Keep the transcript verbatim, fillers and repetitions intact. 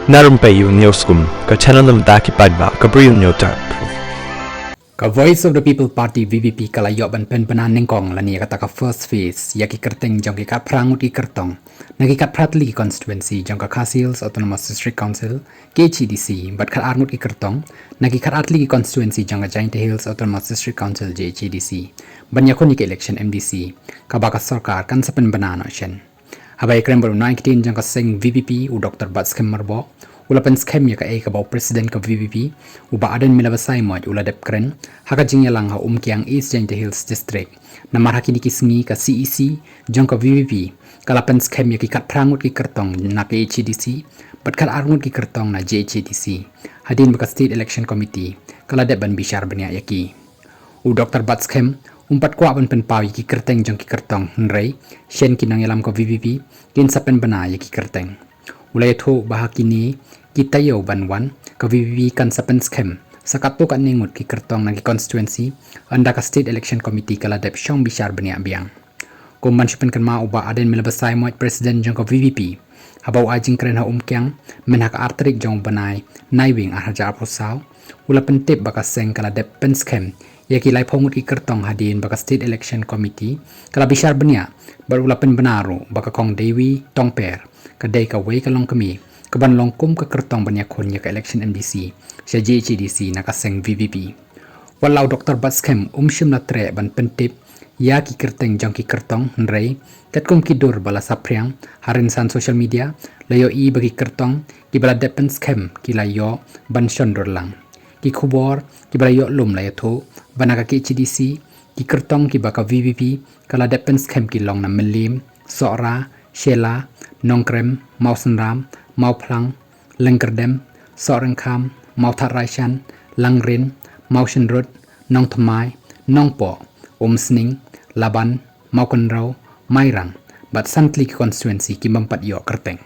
Na rympei u News Kum, ka channel na bynta ki paidbah, ka Bri u News Tap. Ka Voice of the People Party, V P P, ka la ïoh ban pynbna nyngkong lane ïa kata ka first phase ïa ki kyrteng jong ki khatphra ngut ki kyrtong na ki khatphra tylli ki constituency jong ka Khasi Hills Autonomous District Council, K H A D C, bad khatar ngut ki kyrtong na ki khatar tylli ki constituency jong ka Jaintia Hills Autonomous District Council, J H A D C, ban ïakhun ïa ka election M D C kaba ka sorkar kan sa pynbna noh shen. Haba ïakren bad u nongïalam jong ka seng V P P, u Doctor Batskhem Myrboh, u la pynskhem ïa kaei kaba u President ka V P P, u Bah Ardent Miller Basaiawmoit, u la dep kren ha ka jingïalang ha Umkiang, East Jaintia Hills District. Namar ha kine ki sngi ka C E C jong ka V P P ka la pynskhem ïa ki khatphra ngut ki kyrtong na K H A D C bad khatar ngut ki kyrtong na J H A D C, hadien ba ka State Election Committee ka la dep ban bishar bniah ïa ki. U Doctor Batskhem um pat kwah ban pynpaw ïa ki kyrteng jong ki kyrtong, hynrei shen ki nongïalam ka V P P kin sa pynbna ïa ki kyrteng. U la ïathuh ba ha kine ki taïew ban wan, ka V P P kan sa pynskhem sa katto katne ngut ki kyrtong na ki constituency, ynda ka State Election Committee ka la dep shong bishar bniah biang. Kum ban shu pynkynmaw, u Bah Ardent Miller Basaiawmoit, President jong ka V P P, haba u ai jingkren ha Umkiang mynha ka ar tarik jong u bnai Naiwieng ar hajar arphew saw, u la pyntip ba ka seng ka la dep pynskhem ïa ki laiphew ngut ki kyrtong, hadien ba ka State Election Committee ka la bishar bniah, bad u la pynbna ruh ba ka Kong Dewi Tongper ka dei kawei ka longkmie kaban long kum ka kyrtong ban ïakhun ïa ka election M D C sha J H A D C na ka seng V P P. Wat la u Doctor Batskhem um shym la treh ban pyntip ïa ki kyrteng jong ki kyrtong, hynrei katkum ki dur ba la saphriang ha rynsan social media, la ïohi ba ki kyrtong kiba la dep pynskhem ki la ïoh ban shon dur lang. Ki khubor kiba la ïoh lum la ïathuh ba na ka K H A D C, ki kyrtong kiba ka V P P ka la dep pynskhem ki long na Mylliem, Sohra, Shella, Nongkrem, Mawsynram, Mawphlang, Lyngkyrdem, Sohryngkham, Mawthadraishan, Langrin, Mawshynrut, Nongthymmai, Nongpoh, Umsning, Laban, Mawkynrew, Mairang, bad san tylli ki constituency ki bym pat ïoh kyrteng.